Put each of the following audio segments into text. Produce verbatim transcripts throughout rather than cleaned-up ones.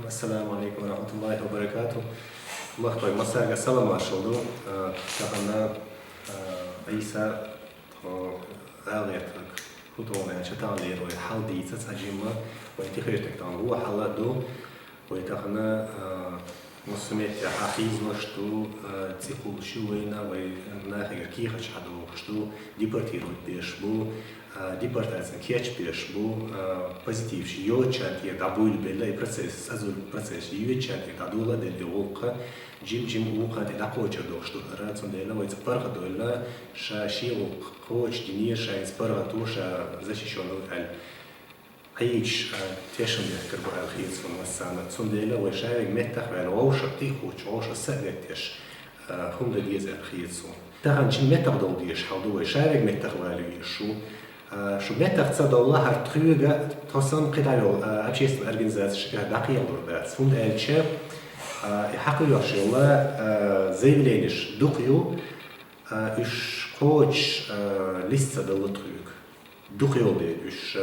Ассаламу алейкум ва рахматуллахи ва баракатух. Махкой массага салам маршал ду. Э, тахана, э, Иса, о, гӀалгӀайтаг, хутона чатан лер вай хьал дийца цхьа жимма, вай тихиртак тан ву хьала ду. Вай тахана, э, массамеття хьахизлаш ду, э, цӀикъулши вайна, вай нахига кийхач хьадохаш ду, депортировать деш бу, а, депортациян кечбеш бу, а, позитивш йоцчан тӀера дӀабуйла белла и процесс, азур процесс йоцчан тӀера дӀадула делли гӀулкха, жим-жим укхан тӀе дӀакхочар дохуш ду хӀара, цундела вай цӀа паргӀатдойла, ша ши гӀулкх кхочушдине, ша иза паргӀато, ша защищённый аьлла. Ӏийча, а, тешам бехкар бу аьлла хета суна массарна. Цундела вай шаверг меттах ваьлла, вовшах тӀе а хуча, вовшах са а геттеш, а, хӀума дан деза аьлла хета суна. Тахана чин меттах долу дезаш хьал ду вай, шаверг меттах валийта шу. А, шу меттах ца довла, хӀара тхоьга тхо санна кхидӀа йолу, а, общественная организация шига дӀакхелур дац. ХӀунда аьлча, а, и хьакхоьхьуш йолу, а, заявленеш дукха ю, а, уьш кхочуш, а, лист ца далла тхоьга. Дукха йолу дела уьш.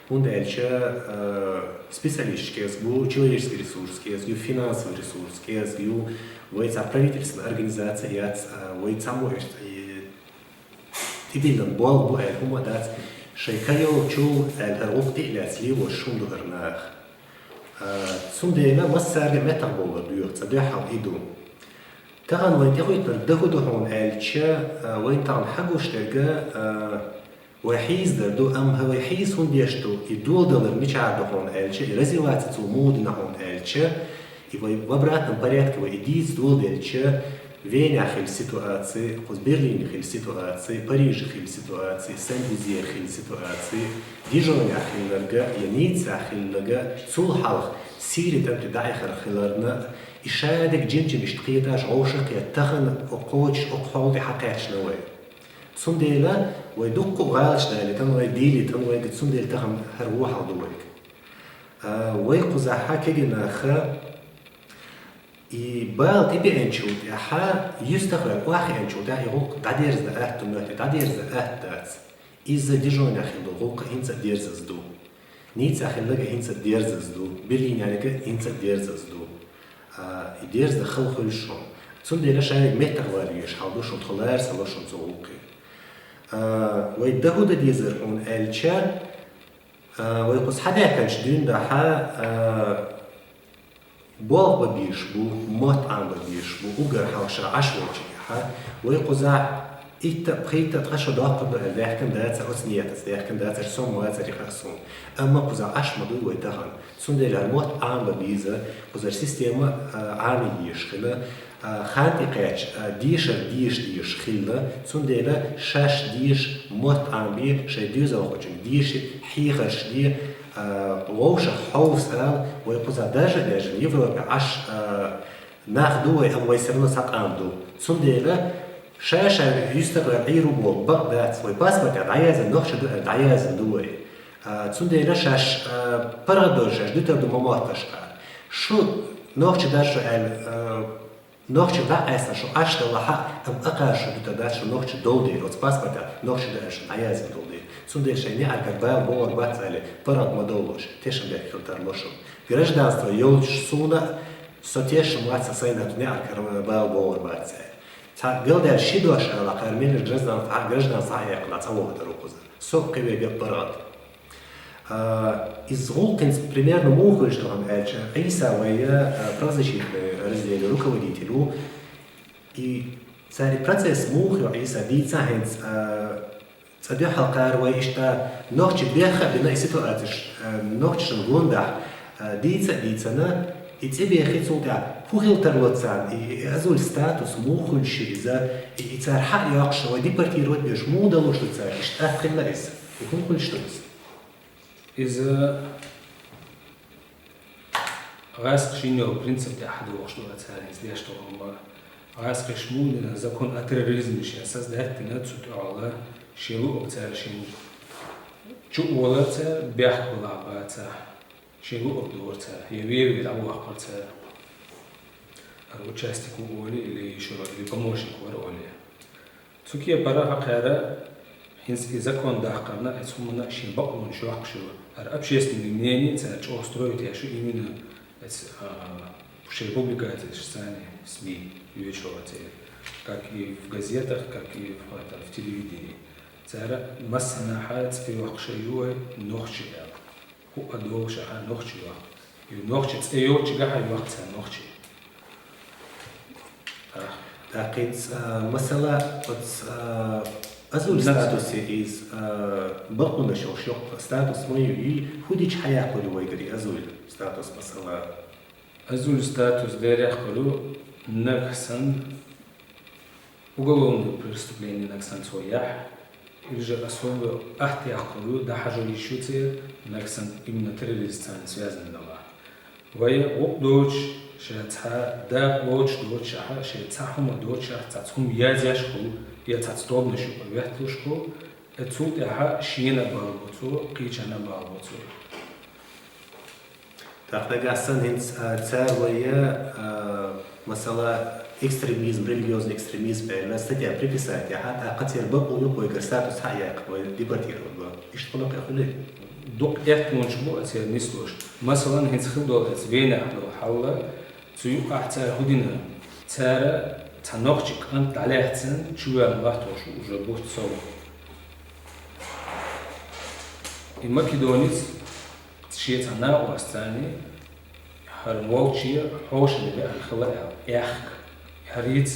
ХӀунда аьлча, а, специалисташ кӀезга бу, человеческий ресурс кӀезга ю, финансовый ресурс кӀезга ю, вай цхьа правительственная организация яц, а, вай цхьаммо иштта, э, тӀедиллина болх бу аьлла хӀума дац, шайн ка йолчул аьлла хӀара гӀуллакх тӀе а лаьцна лелош хӀума ду хӀара наха. А, цундела массаьрга меттах бовлар доьху, цхьа дуьххьал и ду. Тахана вайн тӀехуьйтинарг дан хӀун ду хьуна аьлча, а, вайн тахана хьагуш дерг, а, вай хьийзадар ду, амма хӀара вай хьийза хӀунда деш ду, и доладалар мичара ду хьуна аьлча, и развиваться цо муха дина хьуна аьлча, и вай в обратном порядке вай и дийца доладелча, Венехь хилла ситуаци, кхуза Берлине хилла ситуаци, Париже хилла ситуаци, Сен-Лизера хилла ситуаци, Дижонехь хилларга я Ниццехь хилларга, цул хьалха Сири тӀам тӀе дӀаихар хиларна, и шадерг жим-жим иштта кхеташ, вовшах а кхетта, тахана окху кхочуш, окху хьол тӀе хьакхаьчна вай. Цундела вай дуккха а гӀалаш далийтан, вай дийлийтан вайга, цундела тахана хӀара вон хьал ду вайга. А, вай кхузахьа кегий наха, и бала тӀебеанчул тӀаьхьа, юьстах ваьлла охьахиъанчул тӀаьхьа, и гӀуллакх дӀадерза атта моьтту, дӀадерза атта дац. Иза Дижонехь хилла гӀуллакх хӀинца а дерзаза ду. Ниццехь хилларг а хӀинца а дерзаза ду. Берлинехь а хӀинца а дерзаза ду. А, и дерза хала хуьлуш хьуна. Цундела шайга меттах вала везаш хьал ду шуна, тхо лара ца ло шуна цу гӀуллакхе. А, вай дан хӀун дан дезара хьуна аьлча, а, вай кхуза хьадаьккхинчу дуьйна дахьа, а, болх бан безаш бу, мотт Ӏамабан безаш бу, уггар хьалха ша Ӏаш волчигахьа. Вай кхузахь итт а, пхийтта а ткъа шо доккхур ду аьлла даьхкина дацар, оцу нетаца даьхкина дацар, со ма вацара и хаа суна. Амма кхузахь Ӏаш ма дуй вай тахана. Цундела хӀара мотт Ӏамабан беза, кхузара система, а, Ӏамийна езаш хила, а, хан тӀе кхаьчча, а, дешар деша дезаш хилла, цундела шаьш деша мотт Ӏамабе, шайн доьзалхочуьнга деша, хьехарш де, а, вовшах хьовса ала, вай кхузахь даже, даже Европе Ӏаш, а, нах ду вай, амма вай все равно схьа къам ду. Цундела ша-ша юьстах ваьлла Ӏийр ву боху бакъ дац, вай паспортехь дӀаяздина нохчи ду аьлла дӀаяздина ду вай. А, цундела шаьш, а, паргӀатдойла шаьш дуьтур ду ма моттаршкахь. Шу нохчи дар шу аьлла, а, нохчи дӀа а къаьстина шу Ӏаш далахь а, амма акхар шу дуьтур дац, шу нохчи долу дела, оцу паспортехь нохчи ду аьлла шу дӀаяздина долу дела. Цундела шайн неӀаргара бала богӀур бац аьлла, паргӀат ма довлуш, тешнабехк хила тарло шуна. Гражданство йолчу суна а, со тешна вац сан сайна неӀаргара бала богӀур бац аьлла. Цхьа галдаьлла ши дош ала, кхара меллачу гражданство, гражданство хьаэккхина цхьа вогӀу дара кхуза. Со а кхин верг а паргӀат. А, иза гӀуллакх хӀинца примерно муха хуьлуш ду хьуна аьлча, Ӏийса вай, а, правозащитный разделе руководитель ву. И цаьрга процесс муха ю Ӏийса дийца хӀинца, а, цкъа дуьххьал кхара вай иштта нохчий бехха а бина и ситуацеш, а, нохчашна гондахь, а, дийца а дийцина, и цӀе бехи цул тӀаьхьа хӀун хила тарло царна, и, и азуль статус муха хуьлуш ю иза, и, и цара хьа а йоккхуш, вай депортировать беш муха далуш ду цара, иштта атта хилла иза, и хӀун хуьлуш ду иза? Иза гӀаскхашна йолу принцип тӀехь дохуш ду цара иза деш долу хӀума. ГӀаскхаша муха дина закон о терроризме шен создать дина, цу тӀехула шен луъург цара шен чу а волар цара, бехк балахь бацахь, шен луъург дора цара, я веве дӀаваккхар цара. Ара участник ву олий или ещё, или помощник вара олий. Цу кепара хьакхара, хӀинца и закон дахкарна, оцу хӀуманна шен бакъонаш йоккхуш ю. ХӀара общественный мнение цара чӀогӀа строить еш ю именно, Эц, а, шоай публикацешца царна СМИ йоьчу оцу, как и в газетах, как и в, это, в телевидении. Цара массанхьа цӀе йоаккхуш ю вай нохчий аьлла. ХӀуъа долуш ахьа нохчий йоаккху. И нохчий цӀе йолчигахьа йоаккху цара нохчий. ТӀаккха хӀинца, а, масала, оц, а, азуль статусе иза, а, бакъонаш йолуш йоккха статус ма ю, и хӀун дича хьаяккхалур ю вайгара и азуль статус масала? Азуль статус дера яккхалур ю, нагахь санна уголовное преступление нагахь санна цо яхь, или же особо атта яккхалур ю, дӀахьажо йиш ю церан, нагахь санна именно терроризмца связанный делахь. Вай гӀуллакх доцуш, ша цхьа дакъа доцуш доцуш ахьа, шен цхьа хӀума доцуш ахьа, цхьацца хӀума язъеш хуьлу, я цхьацца тобанаш юкъа ветталуш хуьлу, э, цул тӀаьхьа шена а балабо цо, кхечарна а балабо цо. ТӀаккха нагахь санна хӀинца, а, цара вай, а, масала, экстремизм, религиозный экстремизм аьлла статья приписать яхьа, тӀаккха церан бакъо ю вайгара статус хьа а яьккха, вай депортировать бан. Иштта хуьлу-кх и, хуьлий? Дукха эттонаш бу оцеран нислуш. Масалан, хӀинца хилла долу оцу Венехь долу хьал, цу юкъахь цара хӀун дина? Цара цхьа нохчийн кӀант дӀалаьцна чувоьллина латтош ву уже бутт сов. И македонец шен цхьа накъостаца хӀара волче хьошалла веана хила аьлла, аьхка. ХӀара йиц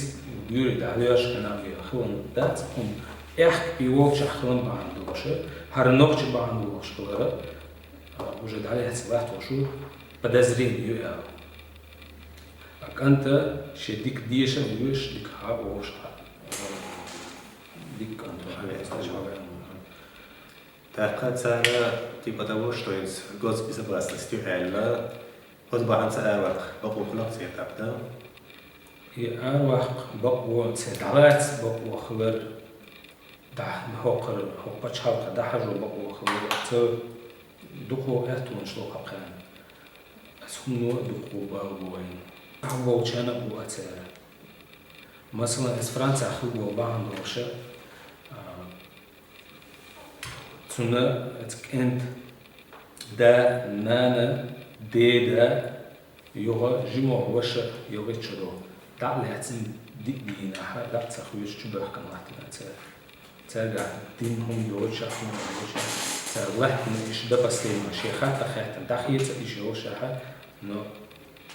гуьйре дӀалоьшуш хилла хилла дац хӀума, аьхка и волчохь хилла бахьана долуш, хӀара нохчи бахьана долуш хилар, а, уже дӀалаьцна латтош ву, подозрение ю аьлла. А кӀанта шен дика деша а доьшуш, дика хьа а вовшах, дика кӀант ву. ТӀаккха цара, типа того, что из госбезопасности аьлла, оцу бахьанца араваккха бакъо хилла-кх церан тӀаккха, да? И араваккха бакъо, церан дӀалаца бакъо хилар, дӀа-, хӀокхура, хӀокху пачхьалкхе дӀахьажо бакъо хилар, цу дукха эттонаш ло кхаьчна. Аса хӀумано а дукха бала бу вайна. Ахь волчарна а бу а цара. Масалан, аса Францехь хилла болу бахьана долуш, а, цунна оцу кӀентан да, нана, деда, юха жимахь ваша йогӀучу долу, дӀа а лаьцна диъ дийнахь, дӀа а ца хоьжуш чубоьхкина латтина цара. Цаьргахь дин хӀума доцуш, хӀума доцуш, цара латтина иша до последнего, шен хатта хаьттина, дӀахеца иша йолуш ахьа, но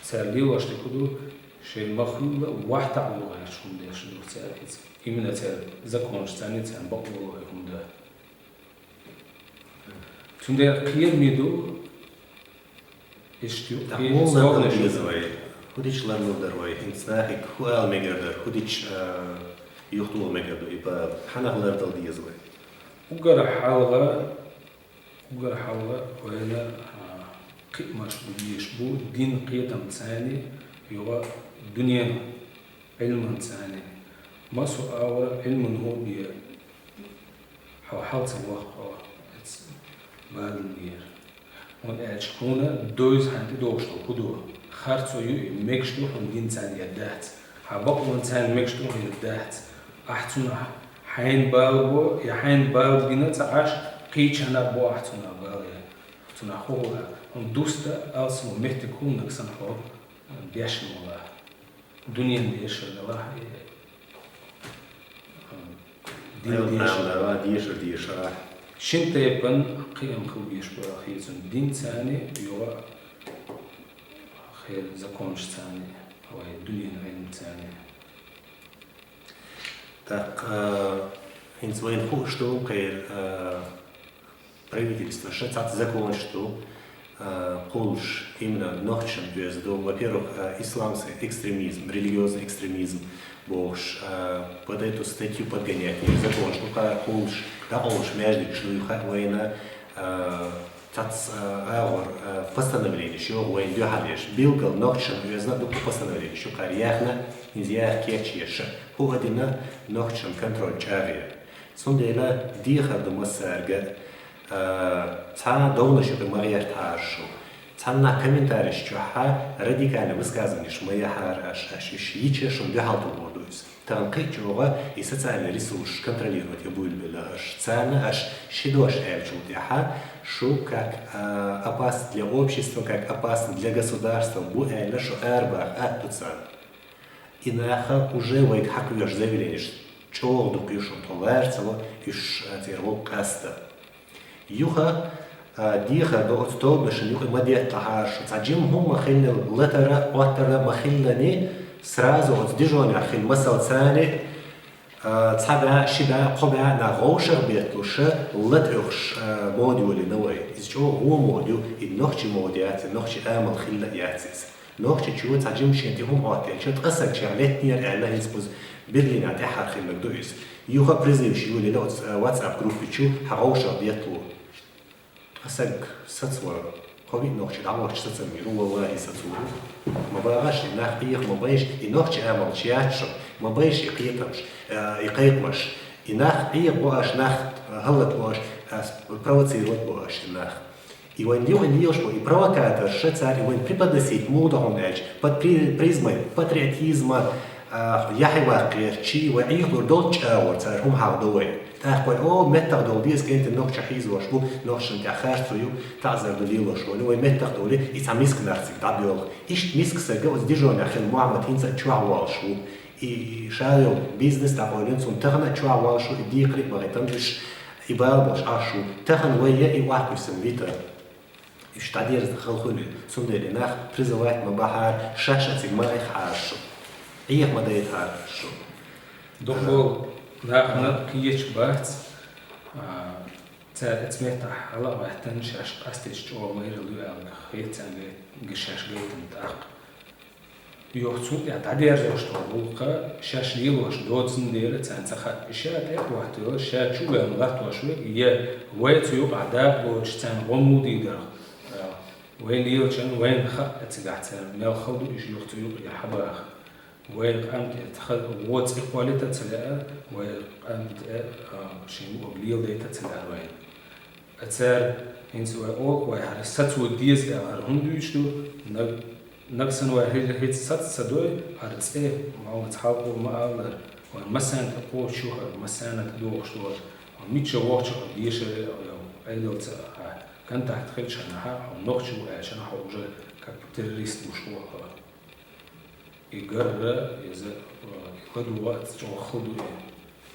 цара лелош дерг хӀун ду, шайн ма-хуьллу вахтахь вогӀуш хӀума деш ду цара иза. Именно церан законашца, церан бакъволу хӀума ду. Цундела кхераме ду, иштта ю-, ТӀаккха кхераме муха лардала деза вай? ХӀун дича ларлур дара вай? ХӀинца нахе хӀун ала мегар дара? ХӀун дича, а, юхатоха мегар ду и бала? Хьанах лардала деза вай? Уггар хьалха, уггар хьалха вайна, а, кхиамаш бу дезаш бу, динан кхетамца, юха дуьненан Ӏилманца. Массо а агӀор Ӏилмано бен хьо хьал ца ваххо, эцу бадалнера. ХӀунда аьлча хьуна дойза хьан тӀедогӀуш долу хӀун ду? Харцо ю и, мегаш ду хьуна динца я дац? Хьан бакъонца мегаш ду хьуна я дац? Ахь цунах хьайна бала бо, я хьайна бала бина ца Ӏаш, кхечарна а бо ахь цунах бала я. Цунах хӀун хуьлу? Хьуна дуста алсамо меттиг хӀуманаг санна хьо дешна валахь. Дуьненан дешар далахь, э, дин дешар. Ва дешар дешарахь. Шин тайпана кхиам хила безаш бу хьуна динца, юха хӀара законашца, вай дуьненан Ӏилманца. ТӀаккха, а, хӀинца вайна хууш ду кхеран, а, правительстваша цхьацца законаш ду, а, кхуллуш, именно нохчашна оьзда ду. Во-первых, а, исламский экстремизм, религиозный экстремизм бохуш, а, под эту статью подгонять деш законаш ду, кхара кхуллуш, дӀакъовлуш маьждигаш ду, ю хаьа вайна, а, цхьацца, а, агӀор, а, постановленеш йогӀу вайна дуьхьал еш. Билггал нохчашна оьзда дукха постановленеш ю кхара яьхна, иза яха кечъеш. ХӀуъа дина нохчашна контроль чӀагӀъяр. Цундела дехар ду массаьрга, а, цхьа а довнаш юкъе ма гӀертахьара шу. Цхьаннахьа комментареш чохь радикальный высказыванеш ма яхьара аша, аша уьш йича шуна дуьхьал тухур ду иза. Тахана кхин а чӀогӀа и социальный ресурсаш контролировать е буйла белла аша. Царна аша ши дош аьллачул тӀаьхьа шу как, а, опасно для общества, как опасно для государства бу аьлла шу арабаха атта ду царна. И наха уже вайга хьакхоьхьуш заявленеш чӀогӀа дукха ю шуна, тхо лара ца ло уьш, а, цӀера вовкъаста. Юха, а, дехар ду оцу тобанашна юкъа ма детталахьара шу. Цхьа жима хӀума ма хиллал, латара, Ӏоттара ма хиллале, сразу оцу Дижонехь хилла масал царна, а, цхьа бӀе, ши бӀе, кхо бӀе нах вовшах бетталуш, латоьхуш, а, мода йолийна вай. Иза чӀогӀа вон мода ю, и нохчийн мода яц, и нохчийн амал хилла а яц иза. Нохчийчо цхьа жима шен тӀе хӀума Ӏоттаелча, ткъа саг чех леттинера аьлла, хӀинца кхуза Берлинехь тӀаьххьара хилларг ду иза. Юха призываш йолийла оцу, э, WhatsApp группи чу хьан вовшах беттало. Ткъа саг сацавар, кхо виъ нохчи дӀавахча сацам йир ву, валлахӀи, сацавар. Ма багӀаш, и нах Ӏеха ма байша, и нохчийн амалш яц шуна, ма байша и кхетамаш, э, и кхайкхамаш. И нах Ӏеха бу аша, нах, э, хӀаллакбу аша, э, провоцировать бу аша и нах. И вайн юкъа лелаш бу и провокаторш, цара и вайн преподносить муха ду хьуна аьлча, под при-, призмой патриотизма, а, яхье ваккхерчий, вай Ӏехалур долчу чӀагӀо цара хӀума хьахадо вай. ТӀаккха вай, о, меттах долу деза кӀентий нохча хьийзош бу, нохчашна тӀехь харцо ю, таӀзар ду лелош вай. Вай меттах долу, и цхьа миска нах цига дӀабоьлху. Иштта миска сага оцу Дижонехь хилла Мухьаммад хӀинца а чохь воллуш ву. И ша йолу бизнес дӀакъойлина цунна тахана а чохь воллуш ву, и декхаре а бахийтина уьш, и бала болуш Ӏаш ву. Тахана вай я и охьакхуьссина вита. Уьш дӀадерза хала хуьлу, цундела и нах призывать ма бахьара, шаьш а цига ма айхьара шу. Ӏеха ма дайтахьара шу. Дукха болу нахана кхеча бац, а, цара оцу меттахь хьала а гӀаьттина, шаьш къастийча чӀогӀа майралла ю аьлла, хета цаьрга шаьш гайтина тӀаккха. Юха цул тӀаьхьа дӀадерзош долу гӀуллакх шаьш лелош доцун дела царна ца хаьа. Ша тӀе а хӀоттайо, ша чу а ваьлла латтош верг, я вай цу юкъахь дакъа доцуш царна гӀо муха дийр дара. Вай лелачарна вайна хаьа цигахь цара мел хала ду, уьш юха цу юкъа хьабаха. Вай къам тӀе тхан гӀо цӀе кхоллийта а ца лаьа, вай къам тӀе, а, шен луъург леладайта а ца лаьа вайна. Цара хӀинца вай олу, вай хӀара сацо деза аьлла, хӀара хӀунда дуьйцуш ду? Наг-, нагахь санна вай хӀи-, хӀинца саца ца дой, хӀара цӀе, Мухьаммад, хьалхо ма аллара, вайн массарна тӀе кхочуш ю хӀара, массарна тӀе дохуш ду хӀара. Вайн мичча вахча хьо дешаре а, Ӏедалца а, хьан контакт хилчахьана, хьо нохчо ву аьлчахьана, хьо уже как террорист вуш ву хьо. И гарра, иза, и ладугӀа а чӀогӀа хала ду и.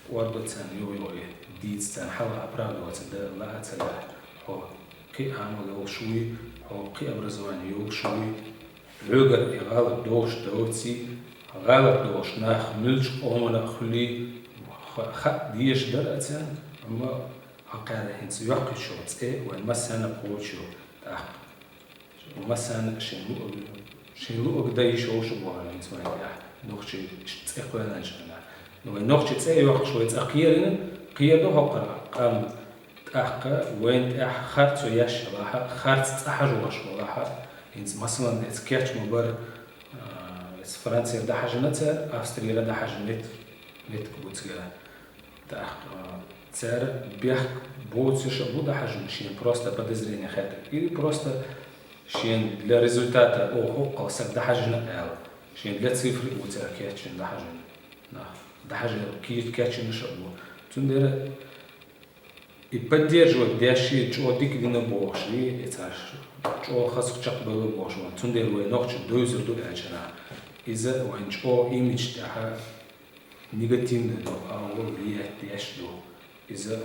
КӀордо царна юха-юха и дийца царна хьала оправдываться дан лаьа а ца лаьа. Хьо кхин а Ӏамал йолуш вуй, хьо кхин а образование йолуш вуй. Хьоьгара и гӀалат долуш доций, гӀалат долуш нах муьлхачу къомана а хуьлий, ха-, хаа дезаш дара а царна, амма хьан кхаьра хӀинца йоккхуьйтуш йолу цӀе вайн массарна а кхочуш ю тӀаккха. Массарна а шен луъург, шен луъург дан йиш йолуш а боху хӀинца вайн тӀехь, нохчийн цӀе кхоьллинчу хенахь. Вайн нохчийн цӀе а йоккхуш вай цӀа кхерина, кхера ду хӀокхара къам. ТӀаккха вайна тӀехь харцо еш хилахь а, харц цӀа хьажош хилахь а, хӀинца, масалан, эца кечма бара, а, эца Францера дӀахьажина цара, Австрера дӀахьажина мет-, меттиг бу цигара. ТӀаккха, а, цара бехк боцуш а бу дӀахьажина, шена просто подозрение хетарг. Или просто шена для результата, о, хӀокхал саг дӀахьажина аьлла, шена для цифры а бу цара кечйина дӀахьажина. Нах дӀахьажина, кийча кечйинаш а бу. Цундела и поддерживать деш и чӀогӀа дика дина бохуш и, и цара чӀогӀа хаза чекхбевлла бохуш ван. Цундела вай нохчо девзар ду аьлча нах. Иза вайн чӀогӀа имидж тӀехь негативный ду, агӀо влиять деш ду. Иза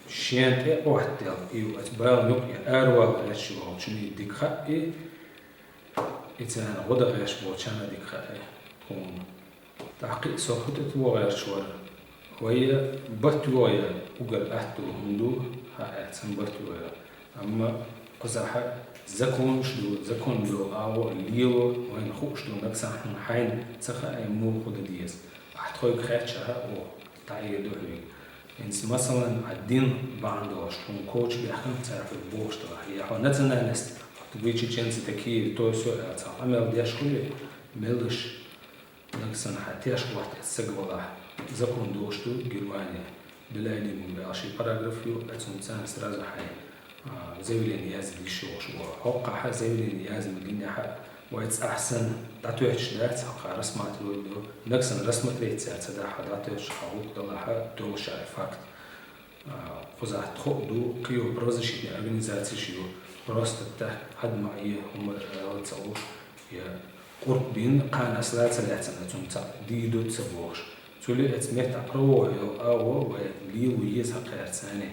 шена тӀе а хӀоттаделла, и оцу балан юкъа и аравала гӀерташ волчунна и дика хаьа и, и царна гӀо дан гӀерташ болчарна а дика хаьа и тхуна. ТӀаккха кхин а со хӀун тӀе тоха гӀерташ вара. Вай барт йогӀу я уггар атта долу хӀума ду, хьан аьлча, барт йогӀу я. Амма кхузахь законаш ду, закон йолу агӀо а лело, вайна хууш ду, нагахь санна хьайна ца хаьа, муха хӀун дан деза. Ахь тхоьга хаьттича, оха дӀаэр ду хьоьга. ХӀинца, масалан, хьан дин бахьана долуш, хьуна коуч баьхкина цара хьоьга бохуш делахь, я хьо национальность, вы чеченцы такие, то всё, аьлла, цхьа къамел деш хуьлий, меллаша. Нагахь санна хьан теш хӀотта эцу сага валахь, закон долуш ду Германия, Белайдингум аьлла ши параграф ю, оцунна царна сразу хьайн А, заявление язде йиш йолаш ва. ХӀокхахьа заявление язде гинехьа, вай цӀахь санна дӀатоьттуш дац, хӀокхахьа рассматривать ду. Нагахь санна рассмотреть ца ца дахьа дӀатоьттуш хьа гӀулакх далахьа долаш факт. А, кхузахь тхо а ду, кхы а правозащитный организацеш а ю, просто тӀа хьад ма е, хӀума ала ца луш, я къурд бин, кхана ас ла ца лаьцна, цунца дийду ца бохуш. Цули эц метта правовой йол а во, вай лело еза хьакхаьрца цани.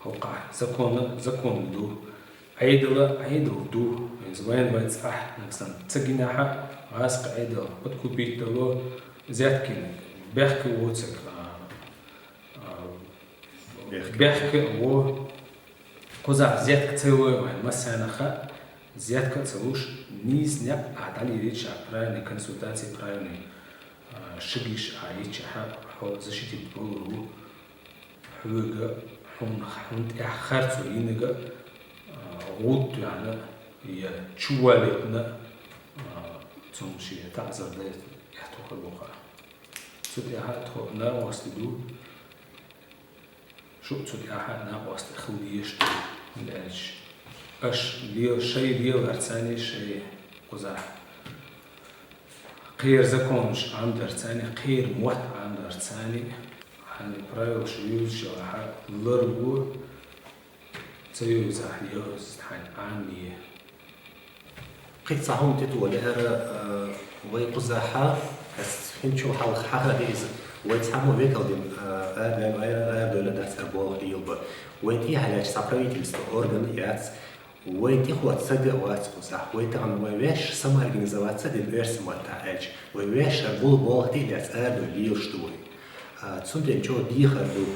ХӀокхахь закон, закон ду. Ӏедала, Ӏедал ду. Вайн вайн цӀахь, нагахь санна ца гинехьа, гӀазкхи Ӏедал подкупить дало, взяткина, бехке воцаг, а, а, бехке. Бехке во. Кхузахь взятка ца лой вайн, массанахьа взятка ца луш, нийса некъ а дӀалийрича, правильный консультации, правильный, а, шагиш а йичахьа, хьо защитить болур ву. Хьоьга, хьуна, хьуна тӀехь харцо йинага, а, гӀуд тоьхна, я чувалитна, а, цунна шен таӀзар дай эхь тухар бу-кха. Цу тӀехьа тхо накъостий ду, шу цу тӀехьа накъостий хила дезаш ду, хӀунда аьлча аша лела, шай леларца цани, шай кхузахь кхера законаш Ӏамдарца цани, кхера мотт Ӏамдарца цани, хьайна правилаш юзаш йолахьа ларго ца юзахь, йоьза хьайна Ӏамий. Кхин цхьа хӀума тӀе тола лаьара, а, вай кхузахьа, ас хӀинчул хьалха хьахаде иза, вай цхьаммо векал дина, а, ара-, ара-, арадойла дац ара болх лелабар. Вай тӀехьа лаьтташ цхьа правительство орган яц, вай тӀехоца саг а вац кхузахь, вай тахан вай ваьш самоорганизоваться дина оьрсийн маттахь аьлча, вай ваьш ара гул болх тӀе а лаьцна арадойла лелаш ду вай. А, цундела чӀогӀа дехар ду.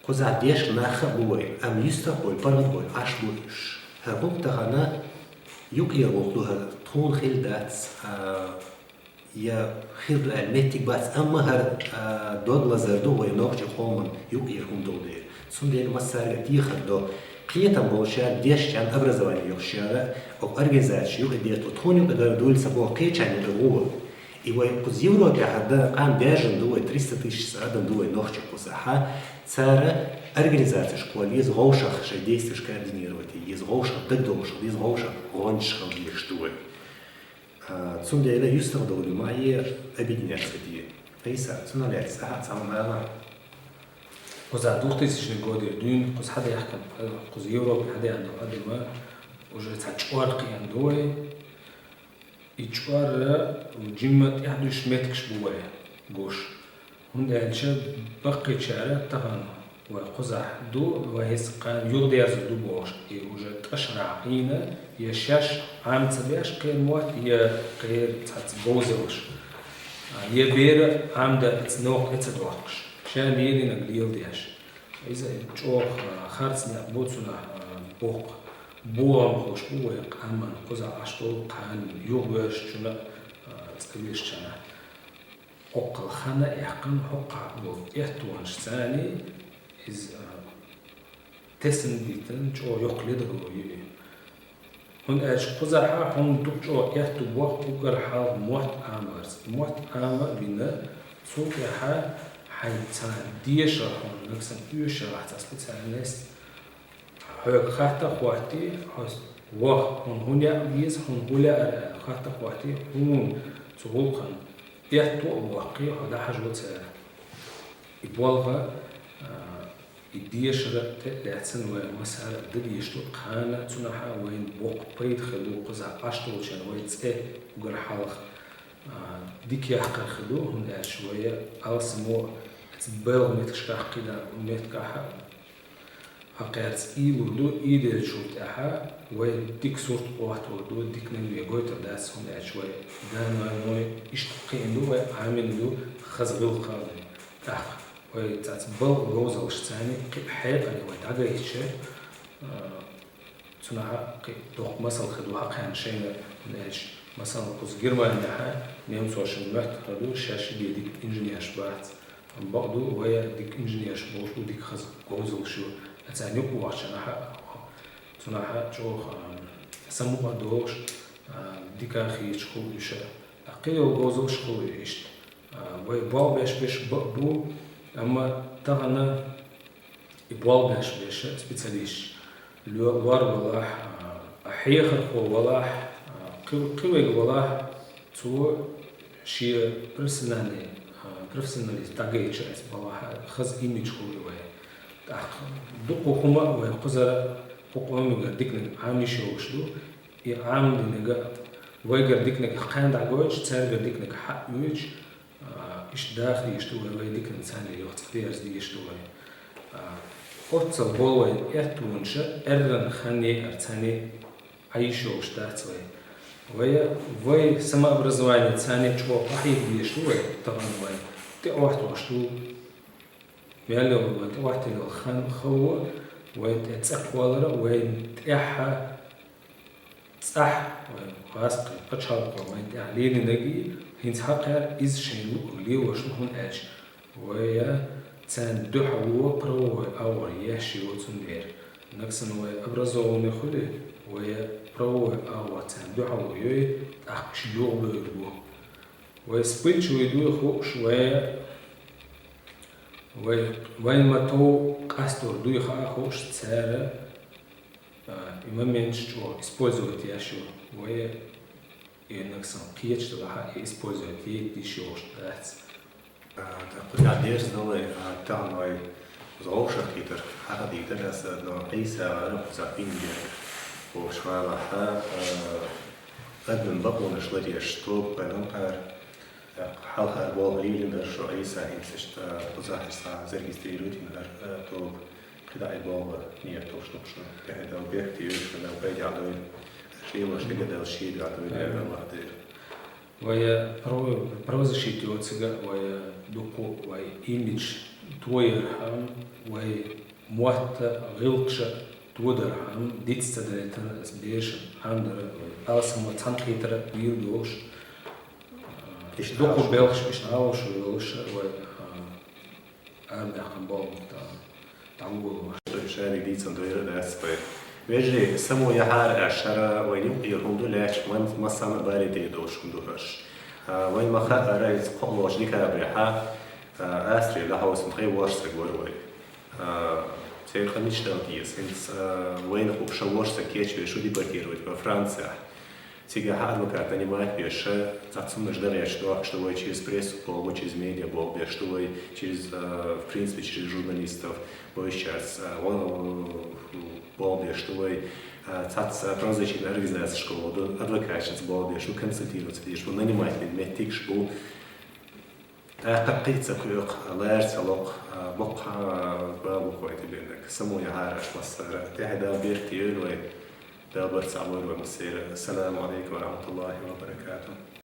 Кхузахь дешна нах а бу вай, амма юьстах болу, паргӀат болу Ӏаш бу уьш. ХӀара гӀуллакх тахана юкъера гӀуллакх ду хӀара, тхуна хилла дац, а, я хир ду аьлла меттиг бац, амма хӀара, а, дог лазар ду вай нохчийн къоман юкъера хӀума долу дела. Цундела массаьрга а дехар до. Кхетам болчара, дешчарна, образование йохучара, окху организацеш юкъа дехар ду, тхуна юкъа дар дуйла ца боху, кхечарна юкъа гӀо. И вай кхуза Европехь дан къам даьржина ду вай, триста тысяч адам ду вай нохчий кхузахьа. Цара организацеш кхолла еза, вовшах шайн действиеш координировать е еза, вовшах дагадовлуш хила еза, вовшах гӀончаш хила дезаш ду вай. А, цундела юьстах долу ма е, объединяться де. Айса, цунах лаьцна ахьа цхьа хӀума ала. Кхуза двухтысячный годера дуьйна, кхуза хьадаьхкина, кхуза Европе хьадаьхна долу адам уже цхьа чкъор кхиъна ду вай. И чкъор жимма тӀаьхьа дуьсуш меттигаш бу вай гуш. ХӀунда аьлча баккхийчара тахана вай кхузахь ду, вай хӀинца кхана юхадерзар ду бохуш, и уже тӀашарахь Ӏийна, я шаьш Ӏам ца беш кхеран мотт, я кхеран цхьацца говзаллаш, я бер Ӏамда ца, новкъа тӀе ца доттуш, ша лелийнарг леладеш. Иза чӀогӀа харц некъ бу, цунах боккха бохам хуш бу вай къаман кхузахь Ӏаш долу кхана юхавоьрзучунна, цӀа вешачунна. Оккхал хана а яьккхина, хӀокхахь болу эттонаш царний иза, а, тесна дитина чӀогӀа йоккха ледарло ю и. ХӀунда аьлча кхузахьа хьуна дукха чӀогӀа этту боху уггар хьалха мотт Ӏамарца. Мотт Ӏама а бина, цул тӀаьхьа хьайн цхьа дешар хьуна, нагахь санна оьшуш ахь цхьа специальность, хьоьга хатта а хӀоттий, хьо ваха, хьуна хӀун яа веза, хьуна хӀун лаьара аьлла, хатта а хӀоттий, хьуна цу гӀуллакхана этту а воккхий, хьо дӀахьажо цара. И болх а, и дешар а тӀе а лаьцна вай массара а дагийш ду, кхана цунахьа вайна боккха пайда хир ду, кхузахь Ӏаш долчарна вай цӀе угар хьалха, а, дика яккхар хир ду, хӀунда аьлча вай алсамо а цу белхан меттигашкахь кхидӀа, меттигахьа а, хьакхаьрца уьйлур ду, уьйлуьйтучул тӀаьхьа вай дика сурт хӀоттор ду, диканиг вай гойтур дац, хӀунда аьлча вай да-нана иштта кхиъна ду, вай Ӏамийна ду хаза гӀиллакхаллин. ТӀаккха вай цхьацца балха говзаллаш царний кхин а хьекъале вай дӀагайтича, а, цунахьа кхин а доккха масал хир ду хьакхаьрна шайна, хӀунда аьлча, масала, кхуза Германехьа немцошна моьттур ду, шаьш шиге дика инженерш бац. Бакъду, вай дика инженерш болуш бу, дика хаза говзаллаш ю, царна юкъа вахча нахьа, цунахьа чӀогӀа, а, самукъа долуш, а, дика хеташ хуьлу уьш а. Кхин йолу говзаллаш хуьлу иштта. А, вай болх беш берш бакъ бу, амма тахана и болх беш берш специалисташ Ло-, лор валахь, а, хьехархо валахь, а, кхы-, кхывега валахь, цо шен профессиональный, а, профессионализм дӀагайча, эс балахь, хаза имидж хул вай. ТӀаккха дукха хӀума вай кхузара кху къомигара диканиг Ӏамийша йолуш ду. И Ӏамдинарг вайгара диканиг кхаьнна дӀагойтуш, цаьргара диканиг хьаоьцуш, а, иштта даха дезаш ду вай, вай диканиг царна юха цӀа дерза дезаш ду вай. А, оццул болу вай аьттонаш, аьррана хан еара царна Ӏайша йолуш дац вай. Вай, вай самообразование царна чӀогӀа къахьега дезаш ду вай, тахана вай тӀеӀоттуш ду. Мел йолу вай тӀеӀоттийна йолу хан хало, вайна тӀе цӀе кхоллар, вайна тӀехь цӀахь, вайн гӀазкхи пачхьалкхо вайна тӀехь лелийнарг, хӀинца хьакхара иза шайна луъург лелош ду, хӀунда аьлча вай царна дуьхьало правовой агӀор еш йоцу цундела. Нагахь санна вай образованный хуьлий, вай правовой агӀор царна дуьхьало йой, тӀаккха уьш юхабевр бу. Вай вспыльчивый дуй хууш, вай, вай, вайн ма-тов къастор дуй хаа хууш, цара, а, и моменташ чӀогӀа использовать еш ю. Вай и нагахь санна кхеташ далахь, и использовать ейта йиш йолуш дац. А, тӀаккха кхузахь дерза далай, а, тахана вай вовшах кхетар, хьаха дийгдар аса, но Ӏийса вара кхузахь Винниберг бохучу гӀалахь, а, адаман бакъонаш ларъеш тоба кхоьллина кхара. ТӀаккха хьалхара болх лелийна дара шу, Ӏийса хӀинца иштта кхузахь иштта зарегистрировать йина хӀара, а, тоба. КхидӀа и болх лар нийят долуш ду-кх шуна. ТӀаьхьа Дала беркате йойла, Дала пайдехь дойла. Шен лош дика Дала шен дуьхьа дойла, Амин. Аллах Дела. Вай, э, право-, правозащита йоцург, вай, э, дукха вай имидж тоярхьама, вай мотт, гӀиллакхаш тодархьама, диц ца далийтина аса берашна Ӏамдар, вай алсам цхьаьнакхетар дийр долуш, э, иштта дукха Ӏалашо. Белхаш иштта Ӏалашо йолуш, вай, э, арадаьккхина болх тӀа дӀаволавеш. Шадерг дийцина дойр дац вай. Вежарий, само яхьара аьлла, хӀара вайн юкъера хӀума ду лаьтташ, вайн массарна а баре дезаш долуш хӀума ду хӀара. А, вайн ма-хаъара, иза кхоалгӀачу декабрехь, а, Австрера дӀахьовсийна ткъе ворхӀ стаг вара вай. А, церан къамелаш дала деза. ХӀинца, а, вайна хууш ворхӀ стаг кечвеш ву депортировать во Францехь. Цигахь адвокат нанимать беш, цхьацца хӀуманаш дан гӀерташ дохкуш ду вай, через прессу болх бу, через медиа болх беш ду вай, через, э, в принципе, через журналистов, вайшчас, э, вон, э, болх беш ду вай, э, цхьацца правозащитный организацешкахула ду, адвокаташца болх беш ду, консультироваться деш ду, нанимать бина меттигаш бу. ТӀаккха кхин а ца кхоьху, лара ца локху, боккха бала бу кху тӀебеанарг. Само яхьара аша массара. ТӀаьхьа Дала беркате йойла вай. Дала барт цхьаъ бойла вай массеран. Ассаламу Ӏалайкум ва рахьматуллахӀи ва баракатухӀ.